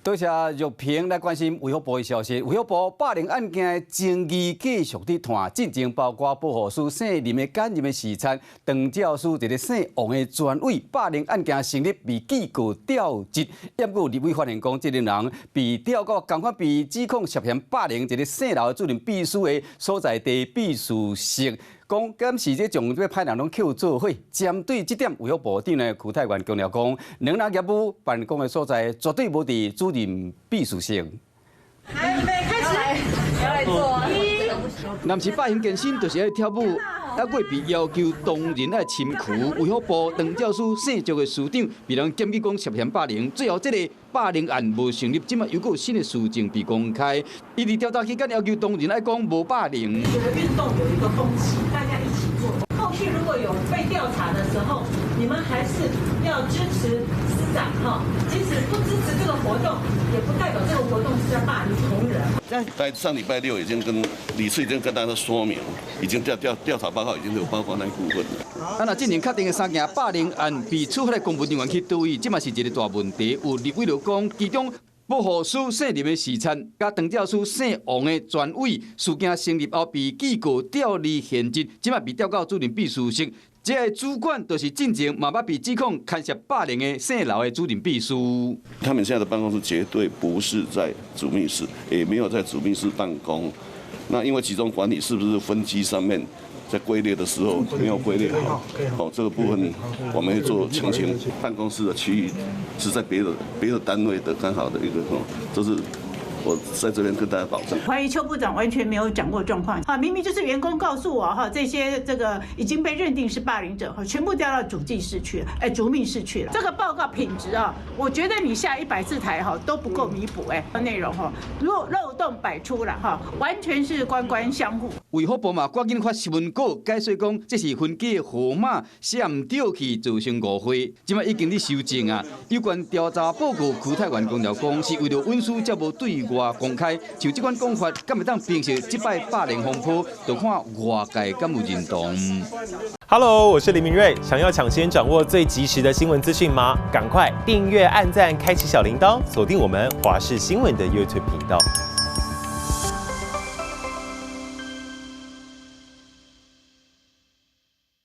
多謝玉萍來關心衛福部的消息。衛福部霸凌案件的爭議繼續佇拖，進前包括保護司姓林的簡任的視察，長照司一个姓王的專委霸凌案件成立被警告調職，毋過立委發現講，這個人被調到仝款被指控涉嫌霸凌一个姓劉的主任秘書的所在地秘書室。講敢是這將這歹人攏扣做伙，針對這點，衛福部長呢邱泰源強調講，兩人業務辦公的所在絕對無佇主任秘書室。預備開始，要來做。若毋是百行健身，就是愛跳舞，猶閣被要求同仁愛深坵。衛福部長照司姓趙的司長被人檢舉講涉嫌霸凌，最後這个霸凌案無成立，這馬又閣有新的事證被公開。伊佇調查期間要求同仁愛講無霸凌。這個運動有一個風氣，大家一起做。後續如果有被調查的時候，你們還是要支持司長哈。即使不支持這個活動，也不代表這個活動是在霸凌同仁。在上禮拜六已經跟理事已經跟大家說明，已經調查報告已經有包括那一部分了。啊，若進前確定的三件霸凌案被處罰的公務人員去佗位，這嘛是一个大問題。有立委就講，其中保護司姓林的視察，佮長照司姓王的專委事件成立後被警告調離現職，這馬被調到主任秘書室。這个主管就是進前嘛捌被指控牽涉霸凌的姓劉的主任秘書。他們現在的辦公室絕對不是在主秘室，也沒有在主秘室辦公。那因為集中管理是不是分機上面在歸類的時候沒有歸類好？哦，這個部分我們會做澄清。辦公室的區域是在別的單位的剛好的一個，這是我在這邊跟大家保證。懷疑邱部長完全沒有掌握狀況，哈，明明就是員工告訴我，哈，這些這個已經被認定是霸凌者，哈，全部調到主計室去了，哎，主秘室去了。這個報告品質啊，我覺得你下100次台哈都不夠彌補，哎，內容哈漏洞百出了，哈，完全是官官相護。衛福部嘛，趕緊發新聞稿解釋講，這是分機的號碼寫毋對去，造成誤會。這馬已經佇修正啊。有關調查報告，邱泰源強調講，是為著隱私才無對外公開。像這款講法，敢會當平息這擺霸凌風波？就看外界敢有認同。 Hello，我是林明瑞。想要搶先掌握最及時的新聞資訊嗎？趕快訂閱、按讚、開啟小鈴鐺，鎖定我們華視新聞的 YouTube 頻道。